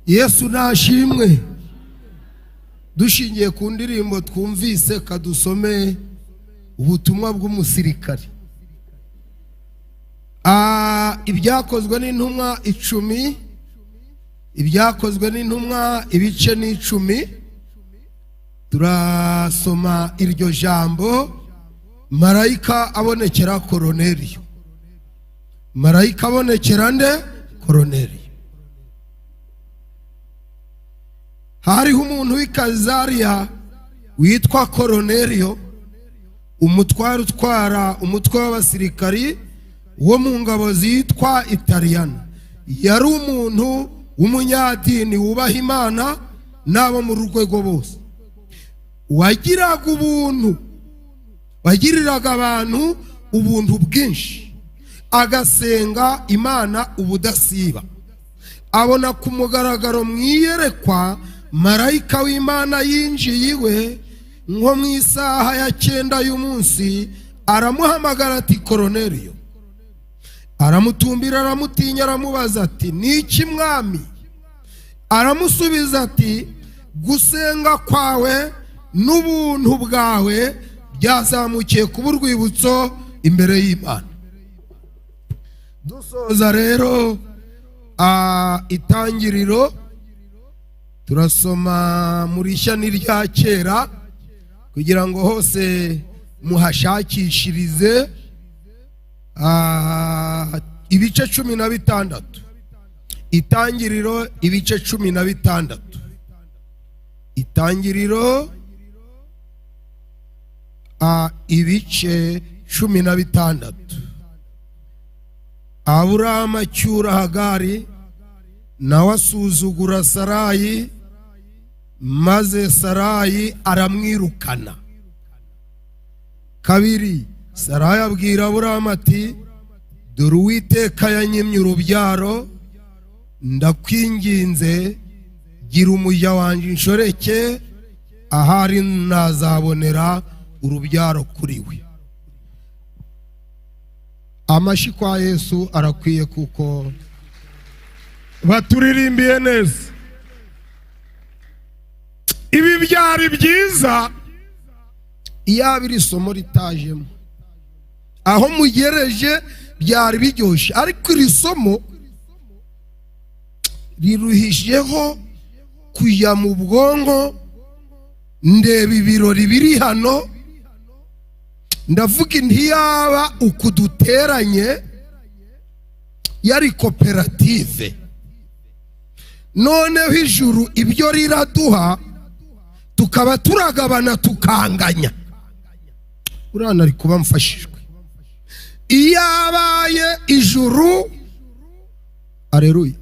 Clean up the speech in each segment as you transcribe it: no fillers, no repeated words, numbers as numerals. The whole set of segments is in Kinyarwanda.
Yesu nashimwe. Dushingiye ku ndirimbo twumvise, kadusome ubutumwa bw'umusirikare. Ibyakozwe n'Intumwa 10, Ibyakozwe n'Intumwa ibice 10, turasoma iryo jambo. Marayika abonekera Koroneriyo. Marayika abonekera nde? Koroneriyo. Hariho umuntu w'i Kayisariya witwa Koroneriyo, umutware utwara umutwe w'abasirikari wo mu ngabo zitwa Italiyana. Yari umuntu w'umunyadini wubaha Imana n'abo mu rwego bose, wagiraga ubuntu, wagiriraga abantu ubuntu bwinshi, agasenga Imana ubudasiba. Abona ku mugaragaro mu iyerekwa marayika w'Imana yinjiye iwe nko mu isaha ya 9 y'umunsi, aramuhamagara ati: "Koroneriyo." Aramutumbira, aramutinya, aramubaza ati: "Ni iki, Mwami?" Aramusubiza ati: "Gusenga kwawe n'ubuntu bwawe byazamukiye kuba urwibutso imbere y'Imana." Dusoza rero Itangiriro, turasoma muri ishya n'irya kera kugira ngo hose muhashakishirize. Ibice 16, Itangiriro ibice 16, Itangiriro ibice 16. Aburahamu acyura Hagari, nawe asuzugura Sarayi, maze Sarayi aramwirukana. Kabiri, Sarayi abwira Aburahamu ati: "Dore Uwiteka yanyimye urubyaro, ndakwinginze, gira umuja wanjye inshoreke, ahari nazabonera urubyaro kuri we." Amashyi kwa Yesu arakwiye kuko baturirimbiye neza. Ibi byari byiza iyaba iri somo ritajemo. Aho mugereje byari biryoshye, ariko iri somo riruhishijeho kujya mu bwonko. Ndeba ibirori biri hano, ndavuga ntiyaba uku duteranye yari koperative, noneho ijuru ibyo riraduha tukaba turagabana tukanganya, uriya ari kuba mfashijwe. Iyabaye ijuru, areruya,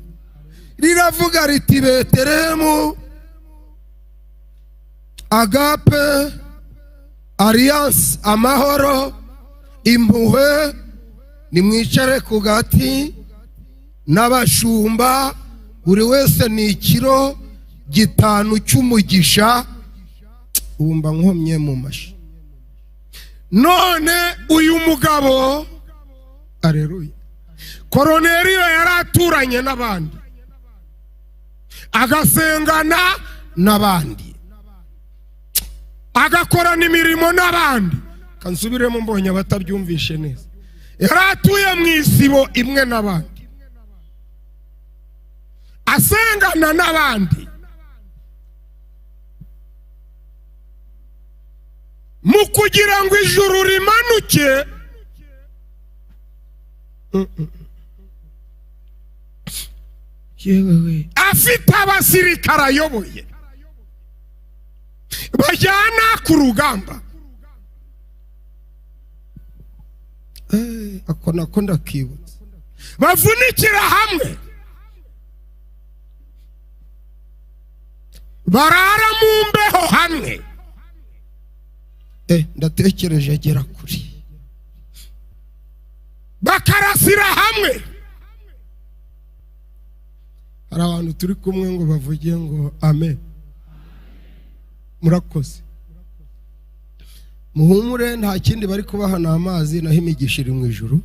riravuga riti: "Beterehemu, Agape, Alliance, Amahoro, Impuhwe, nimwicare ku gati n'abashumba, buri wese ni ikiro 5 cy'umugisha." Wumva nkomye mu mashyi. None uyu mugabo, areruya, Koroneriyo yari aturanye n'abandi, agasengana n'abandi, agakorana imirimo n'abandi. Kansubiremo, mbonye abatabyumvishe neza. Yari atuye mu isibo imwe n'abandi, asengana n'abandi, mu kugira ngo ijuru rimanuke. Yewe. Afite abasirikare ayoboye bajyana ku rugamba. Ako nako ndakibutsa. Bavunikira hamwe, barara mu mbeho hamwe. Ndatekereje agera kuri bakarasira hamwe. Hari abantu turi kumwe ngo bavuge ngo amen. Murakoze, muhumure, nta kindi bari kubaha ni amazi, naho imigisha iri mu ijuru.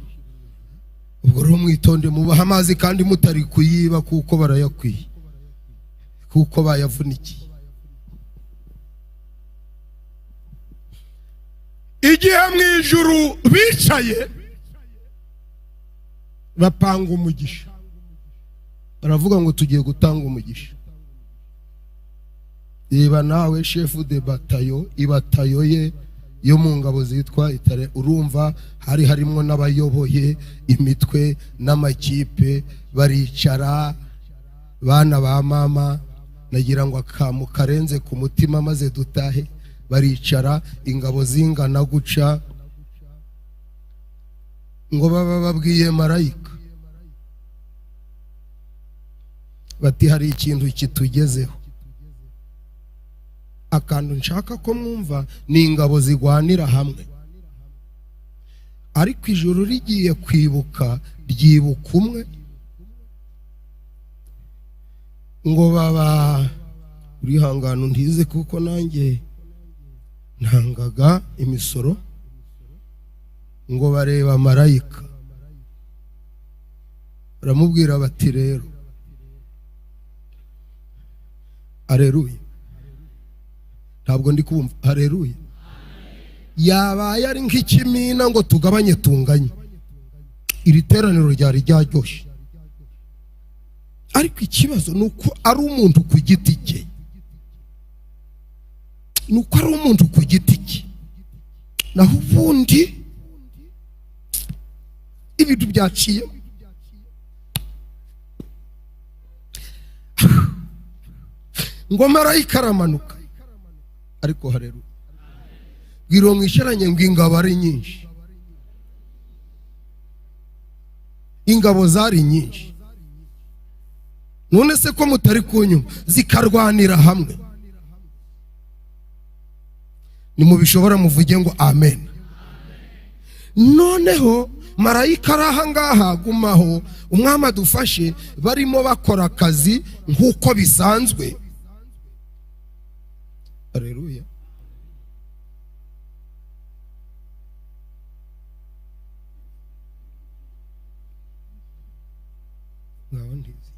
Ubwo rero mwitonde, mubaha amazi kandi mutari kuyiba kuko barayakwiye. Kuko bayavunikiye. Igihe mu ijuru bicaye bapanga umugisha, baravuga ngo tugiye gutanga umugisha. Reba nawe, chef de bataillon, ibatayo ye yo mu ngabo zitwa Itare, urumva hari harimo n'abayoboye imitwe n'amakipe. Baricara, bana ba mama, nagira ngo akamu karenze ku mutima maze dutahe. Baricara, ingabo zingana guca, ngo baba babwiye marayika bati: "Hari ikintu kitugezeho." Akantu nshaka ko mwumva ni ingabo zigwanira hamwe, ariko ijuru rigiye kwibuka, ryibuka umwe. Ngo baba urihangana ntize, kuko nanjye ntangaga imisoro. Ngo bareba marayika, baramubwira bati: "Rero, areruye." Ntabwo ndi kumva hareruye. Yabaye ari nk'ikimina ngo tugabanye tunganye, iri teraniro ryari ryaryoshye. Ariko ikibazo ni uko ari umuntu ku giti cye, ni uko ari umuntu ku giti cye. Naho ubundi ibintu byaciyemo. Ngo marayika aramanuka. Ariko hareruye, bwira uwo mwicaranye ngo ingabo ari nyinshi, ingabo zari nyinshi. None se ko mutari kunyuma? Zikarwanira hamwe. Nimubishobora muvuge ngo amen. Noneho marayika ari aha ngaha, gumaho umwami adufashe. Barimo bakora akazi nk'uko bisanzwe. Aleluya! Ngaho ntizi.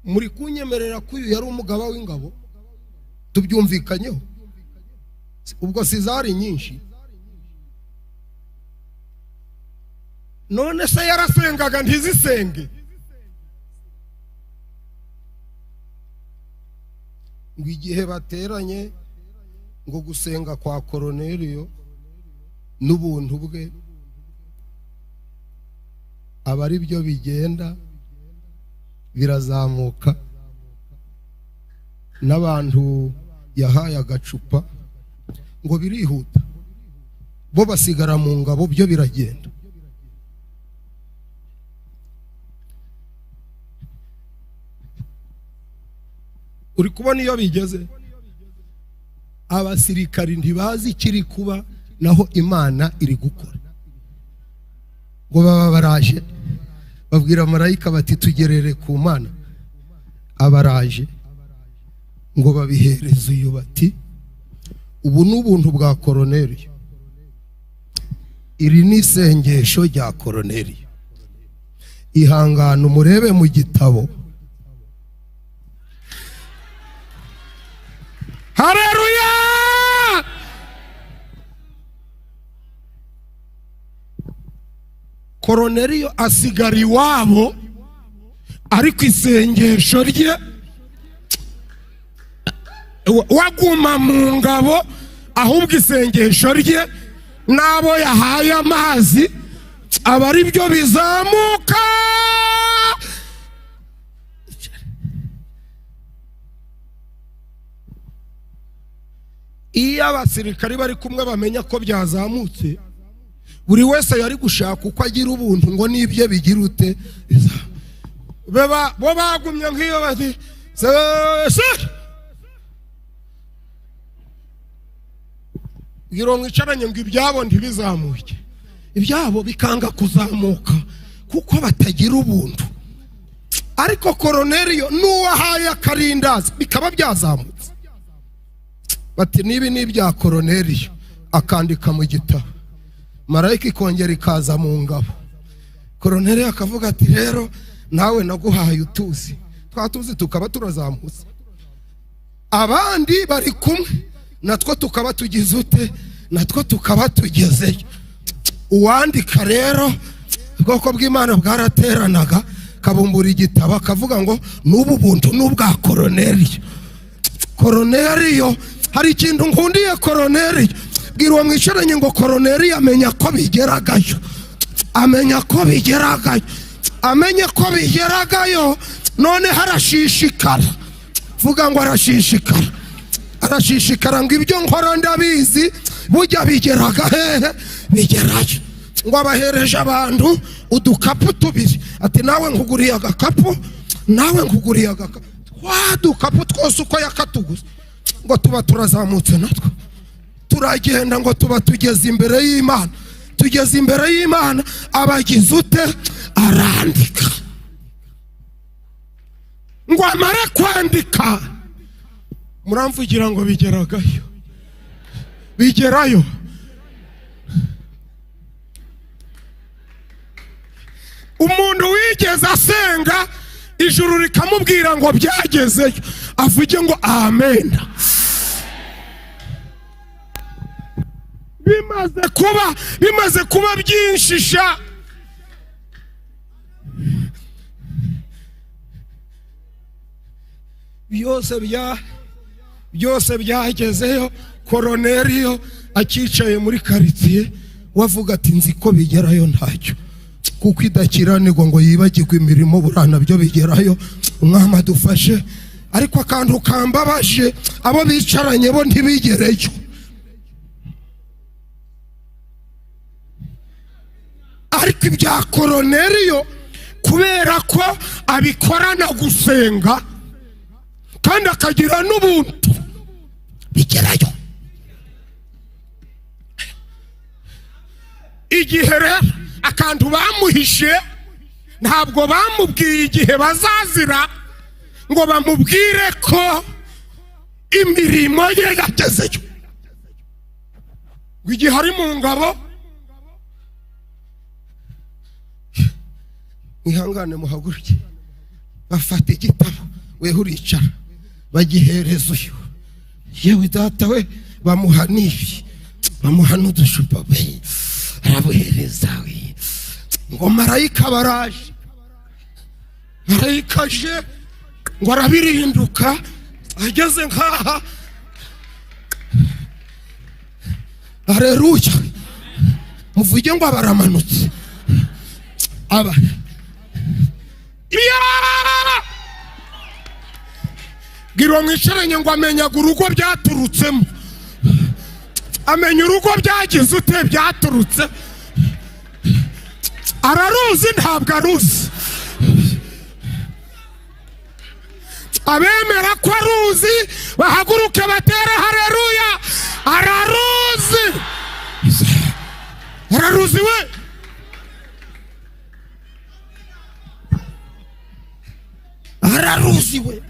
Muri kunyemerera ko uyu yari umugaba w'ingabo? Tubyumvikanyeho? Ubwo si zari nyinshi? None se yarasengaga ntizisenge? Ngo igihe bateranye, ngo gusenga kwa Koroneliyo n'ubuntu bwe aba ari byo bigenda birazamuka, n'abantu yahaye agacupa, ngo birihuta, bo basigara mu ngabo, byo biragenda. Uri kubona iyo bigeze, abasirikari ntibazi ikiri kuba, naho Imana iri gukora. Ngo baba baraje, babwira marayika bati: "Tugerere ku Mana." Abaraje, ngo babihereze uyu, bati: "Ubu ni ubuntu bwa Koroneliyo, iri ni isengesho rya Koroneliyo. Ihangane umurebe mu gitabo." Hareruya! Koroneliyo asigara iwabo, ariko isengesho rye waguma mu ngabo, ahubwo isengesho rye n'abo yahaye amazi aba ari byo bizamuka. Iyo abasirikari bari kumwe bamenya ko byazamutse, buri wese yari gushaka uko agira ubuntu ngo n'ibyo bigira ute. Bo bagumye nk'iyo bati se. Bwira mwicaranye ngo ibyabo ntibizamuke, ibyabo bikanga kuzamuka kuko batagira ubuntu. Ariko Koroneliyo n'uwo ahaye akarindazi bikaba byazamutse, bati: "Nibi ni ibya Koroneliyo." Akandika mu gitabo, marayika ikongera ikaza mu ngabo. Koroneriyo akavuga ati rero nawe naguhaye utuzi, twa tuzi tukaba turazamutse, abandi bari kumwe natwo tukaba tugize ute, natwo tukaba tugezeyo. Uwandika rero, ubwoko bw'Imana bwarateranaga, kabumbura igitabo akavuga ngo n'ubu buntu n'ubwa Koroneriyo. Koroneriyo, hari ikintu nkundiye Koroneriyo. Bwira uwo mwicaranye ngo Koroneriyo amenya ko bigeragayo, amenya ko bigeragayo, amenye ko bigeragayo, noneho arashishikara. Vuga ngo arashishikara, arashishikara ngo ibyo nkora ndabizi, bujya bigeraga hehe? Bigerayo. Ngo abahereje abantu udukapu tubiri, ati nawe nkuguriye agakapu, nawe nkuguriye agakapu. Twa dukapu twose uko yakatuguze, ngo tuba turazamutse natwo turagenda, ngo tuba tugeze imbere y'Imana. Tugeze imbere y'Imana, abagize ute? Arandika. Ngo amare kwandika, muramvugira ngo bigeragayo, bigerayo. Umuntu wigeze asenga ijuru rikamubwira ngo byagezeyo, avuge ngo amen. Bimaze kuba byinshi sha. Byose byagezeyo. Koroneriyo akicaye muri karitsiye, wavuga ati nzi ko bigerayo ntacyo, kuko idakiranirwa ngo yibagirwe imirimo, buriya nabyo bigerayo. Umwami adufashe. Ariko akantu kambabaje, abo bicaranye bo ntibigereyo. Ariko ibya Koroneriyo, kubera ko abikorana gusenga kandi akagira n'ubuntu, bigerayo. Igihe rero akantu bamuhishe, ntabwo bamubwiye igihe bazazira ngo bamubwire ko imirimo ye yagezeyo. Ngo igihe ari mu ngabo, mwihangane muhaguruke, bafata igitabo, weho uricara, bagihereza uyu, yewe data we, bamuha n'ibi, bamuha n'udushupa, we arabuhereza we. Ngo marayika baraje, marayika aje ngo arabirinduka, ageze nkaha, areruya, muvuge ngo abaramanutse, aba bwira uwo mwicaranye ngo amenyaga urugo byaturutsemo, amenya urugo byagize ute byaturutse, araruzi ntabwo aruzi. Abemera ko aruzi bahaguruke batere haleluya. Araruzi, araruzi we. Araruzi we.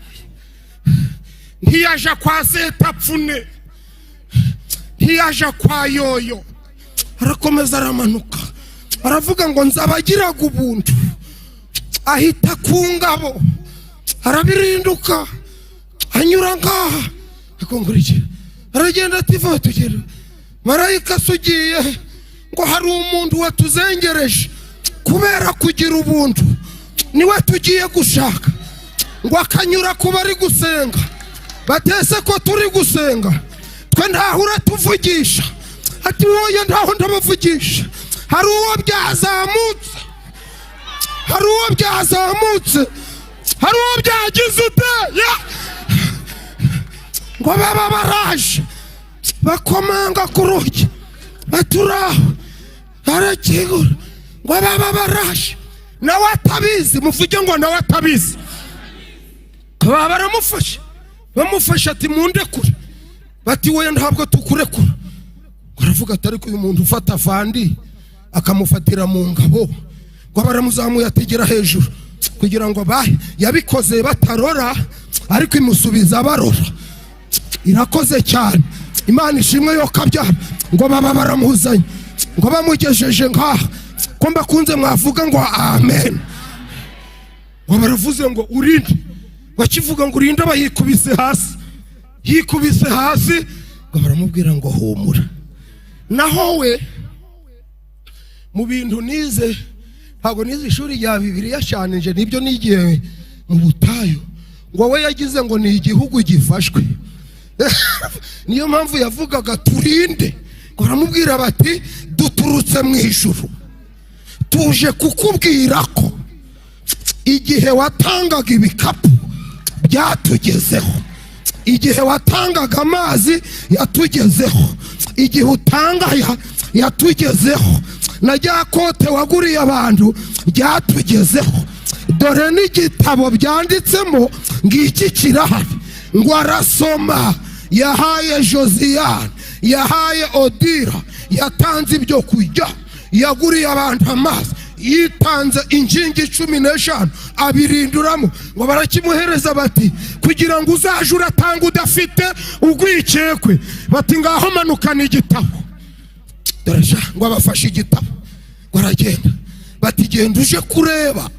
Ntiyaja kwa Setapfune, ntiyaja kwa Yoyo, arakomeza aramanuka, aravuga ngo nzabagiraga ubuntu. Ahita ku ngabo, arabirinduka, anyura ngaha, akongurikira, aragenda ati va tugere. Marayika asugiye ngo hari umuntu watuzengereje kubera kugira ubuntu, niwe tugiye gushaka. Ngo akanyura ku bari gusenga, batese ko turi gusenga twe ntaho uratuvugisha. Ati wowe ntaho ndabavugisha, hari uwo byazamutse, hari uwo byazamutse, hari uwo byagize ute. Ngo baba baraje bakomanga ku rugi, baturaho, barakingura. Ngo baba baraje, nawe atabizi, muvuge ngo nawe atabizi. Baba baramufashe, bamufashe ati mundekure, bati we ntabwo tukurekura. Aravuga ati ariko uyu muntu ufata vandi akamufatira mu ngabo. Ngo baramuzamuye ategera hejuru kugira ngo yabikoze batarora, ariko imusubiza barora. Irakoze cyane, Imana ishimwe yo kabyara. Ngo baba baramuzanye, ngo bamugejeje nkaha Ko mbakunze, mwavuga ngo amen. Ngo baravuze ngo urinde, bakivuga ngo urinde, aba yikubise hasi, yikubise hasi. Ngo baramubwira ngo humura. Naho we mu bintu nize, ntabwo nize ishuri rya Bibiliya cyane, nje nibyo nigiye mu butayu. Ngo we yagize ngo ni igihugu gifashwe, niyo mpamvu yavugaga turinde. Ngo baramubwira bati duturutse mu ijuru, tuje kukubwira ko igihe watangaga ibikapu byatugezeho, igihe watangaga amazi yatugezeho, igihe utanga aya yatugezeho, na rya kote waguriye abantu ryatugezeho. Dore n'igitabo byanditsemo ngiki kirahari. Ngo arasoma, yahaye Josiane, yahaye Odira, yatanze ibyo kurya, yaguriye abantu amazi, yitanze inkingi 15 abirinduramo. Ngo barakimuhereza, bati kugira ngo uzaje uratanga udafite urwikekwe. Bati ngaho manukana igitabo. Dore sha, ngo abafashe igitabo, ngo aragenda. Bati genda uje kureba,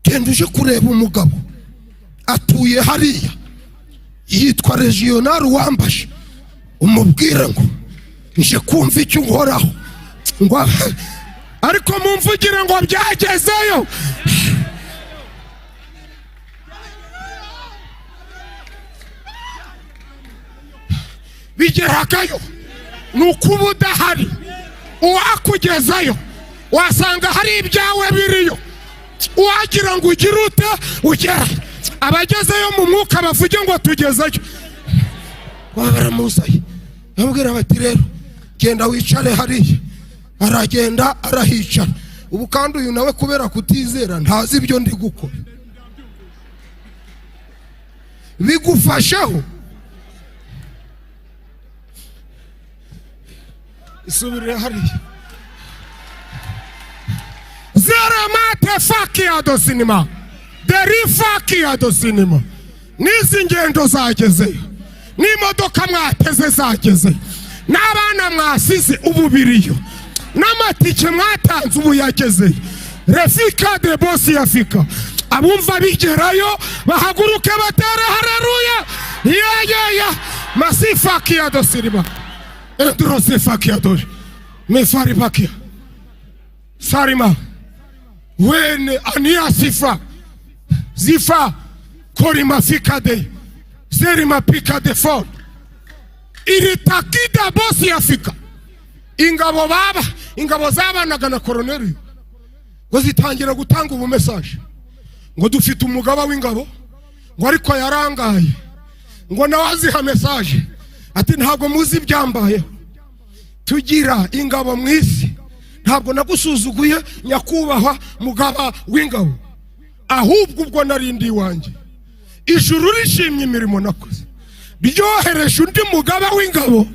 genda uje kureba umugabo atuye hariya, yitwa Regional Wambashe, umubwire ngo nje kumva icyo unkoraho. Ngo ariko mumvugire ngo byagezeyo. Bigeragayo, ni ukuba udahari uwakugezayo, wasanga hari ibyawe biriyo, wagira ngo ugire ute ugera. Abagezeyo mu mwuka bavuge ngo tugezeyo. Baba baramuzaye, bamubwira bati rero genda wicare hariya. Aragenda arahicara. Ubu kandi uyu nawe kubera kutizera ntazi ibyo ndi gukora. Bigufasheho, isubirire hariya. Zeremate fakiyado sinima derifakiyado sinima. N'izi ngendo zagezeyo, n'imodoka mwateze zagezeyo, n'abana mwasize ubu biriyo, n'amatike mwatanze ubu yagezeyo. Refika de bosi yafika. Abumva bigerayo bahaguruke batere haleluya. Ya ya ya masifakiyado sinima endrosefakiyado mefaribakia sarima wene ania sifa zifa korimafika de zerimapika de for iritakida bosi yafika. Ingabo baba, ingabo zabanaga na Koroneliyo, ngo zitangira gutanga ubu message ngo dufite umugaba w'ingabo, ngo ariko yarangaye. Ngo nawe aziha message, ati ntabwo muzi ibyambayeho, tugira ingabo mu isi. Ntabwo nagusuzuguye, nyakubahwa mugaba w'ingabo, ahubwo ubwo narindi iwanjye, ijuru rishimye imirimo nakoze, ryohereje undi mugaba w'ingabo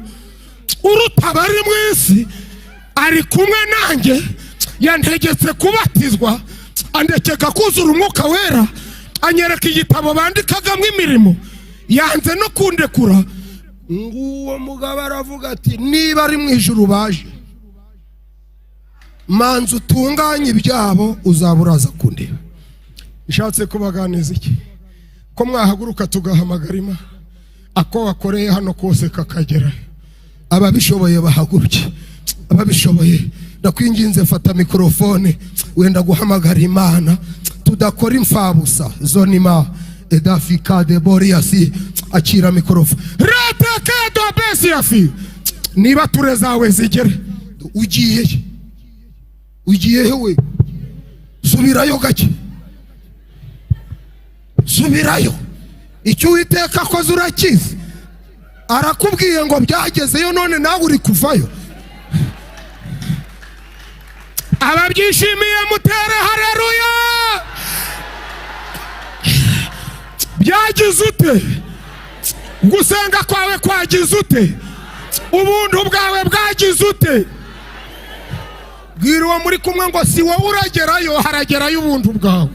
uruta abari mu isi, ari kumwe nanjye, yantegetse kubatizwa, andekeka kuzura Umwuka Wera, anyereka igitabo bandikagamo imirimo, yanze no kundekura. Nguwo mugabo aravuga ati niba ari mu ijuru baje, manza utunganye ibyabo, uzaba uraza kundeba. Nshatse kubaganiza iki? Ko mwahaguruka tugahamagara Imana, ako wakoreye hano kose kakagerayo. Ababishoboye bahaguruke, ababishoboye ndakwinginze, fata mikorofone wenda guhamagara Imana, tudakora imfabusa. Zonima edafika de boriyasi, akira mikorofone retekedo besiyafi. Niba ture zawe zigere. Ugiye he? Ugiye he we? Subirayo gake, subirayo. Icyo Uwiteka akoze urakizi. Arakubwiye ngo byagezeyo, none nawe uri kuvayo. Ababyishimiye mutere haleluya. Byagize ute? Gusenga kwawe kwagize ute? Ubuntu bwawe bwagize ute? Bwira uwo muri kumwe ngo si wowe uragerayo, haragerayo ubuntu bwawe.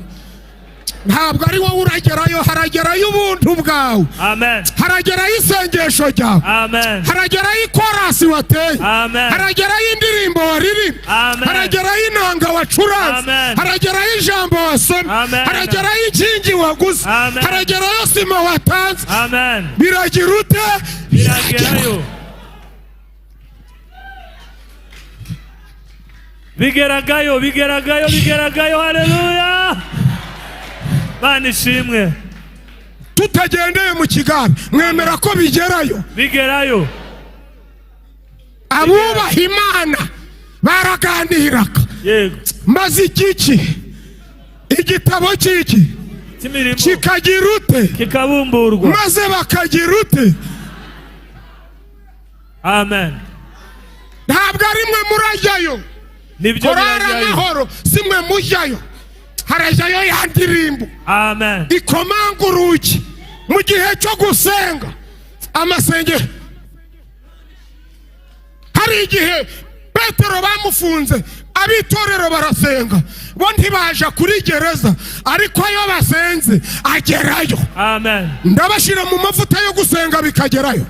Ntabwo ari wowe uragerayo, haragerayo ubuntu bwawe. Amen. Haragerayo isengesho ryawe. Amen. Haragerayo ikorasi wateye. Amen. Haragerayo indirimbo waririmba. Amen. Haragerayo inanga wacuranze. Amen. Haragerayo ijambo wasomye. Amen. Haragerayo inkingi waguze. Amen. Haragerayo sima watanze. Amen. Biragira ute? Biragerayo, bigeragayo, bigeragayo, bigeragayo. Haleluya, Mana ishimwe. Tutagendeye mu kigare, mwemera ko bigerayo? Bigerayo. Abubaha Imana baraganiraga. Maze igiki, igitabo cy'iki cy'imirimo kikagira ute? Kikabumburwa. Maze bakagira ute? Amen. Ntabwo ari mwe murajyayo. Nibyo. Korari Birajyayo. Amahoro, si mwe mujyayo, harajyayo ya ndirimbo Amen. ikomanga urugi mu gihe cyo gusenga amasengero. Hari igihe Petero bamufunze, ab'itorero barasenga, bo ntibaja kuri gereza, ariko iyo basenze agerayo. Amen. Ndabashyira mu mavuta yo gusenga bikagerayo,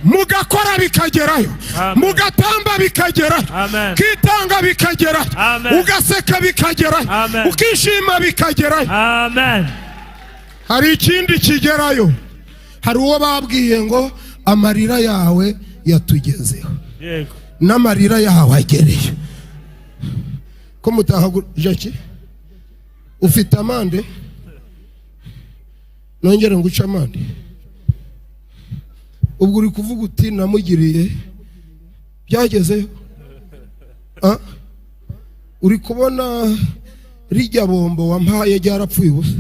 mugakora bikagerayo. Amen. Mugatamba bikagerayo. Amen. Kitanga bikagerayo. Amen. Ugaseka bikagerayo. Amen. Ukishima bikagerayo. Amen. Hari ikindi kigerayo. Hari uwo babwiye ngo amarira yawe yatugezeho. N'amarira yawe agereye ko mutahagura. Jackie, ufite amande, nongere nguce amande. Ubwo uri kuvuga uti namugiriye byagezeyo. Ah? Uri kubona rijya bombo wampaye ryarapfuye ubusa?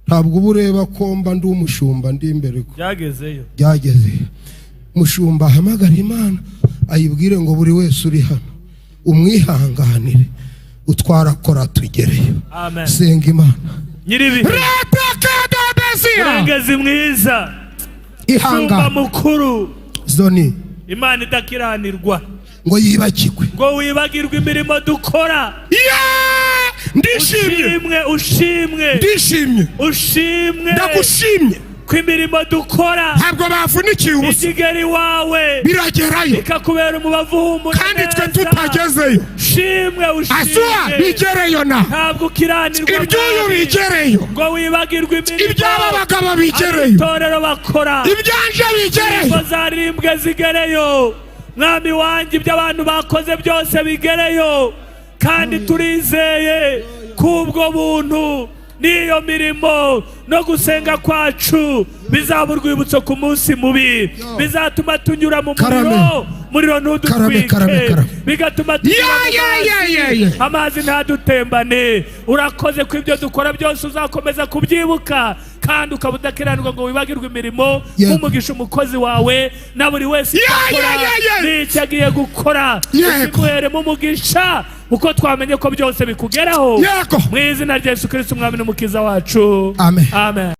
Ntabwo uba ureba ko mba ndi umushumba, ndi imbere ko Byagezeyo. Byageze. Mushumba ahamagara Imana, ayibwire ngo buri wese uri hano umwihanganire, utwarakora tugereyo. Amen. Senga Imana. Nyiribihe, Retakadabesiya. Murengezi mwiza, Shumba Ihangane. mukuru, Zoni. Imana idakiranirwa ngo yibagirwe ngo wibagirwe imirimo dukora. Yeah! Ndishimye. Ushimwe, ushimwe. Ndishimye. Ushimwe. Ndagushimye. Ko imirimo dukora ntabwo bavunikiye ubusa. Ikigeri wawe Biragerayo. Ikakubera umubavu uhumura Kandi twe neza. tutagezeyo. Shimwe. Asuwa. Ushimwe. Bigereyo na Ntabwo ukiranirwa, iby'uyu Mwami, bigereyo. ngo wibagirwe imirimo Iby'aba bagabo bigereyo. itorero bakora. Ibyanje bigereyo. Indirimbo zaririmbwe zigereyo, Mwami wanjye. Ibyo abantu bakoze byose bigereyo, kandi turizeye k'ubwo buntu n'iyo mirimo no gusenga kwacu bizaba urwibutso ku munsi mubi, bizatuma tunyura mu Karame. muriro, muriro Karame, karame, ntudutwike, karame. bigatuma tunyura Ya, mu ya, ya, mazi, ya, ya. amazi ntadutembane. Urakoze ko ibyo dukora byose uzakomeza kubyibuka, kandi ukaba udakiranirwa ngo wibagirwe imirimo. Nk'umugisha umukozi wawe na buri wese icyo Ya, akora ya, ya, ya. n'icyo agiye gukora, ukimuheremo umugisha, kuko twamenye ko byose bikugeraho. Mu izina rya Yesu Kirisiti, Umwami n'Umukiza wacu. Amen. Amen.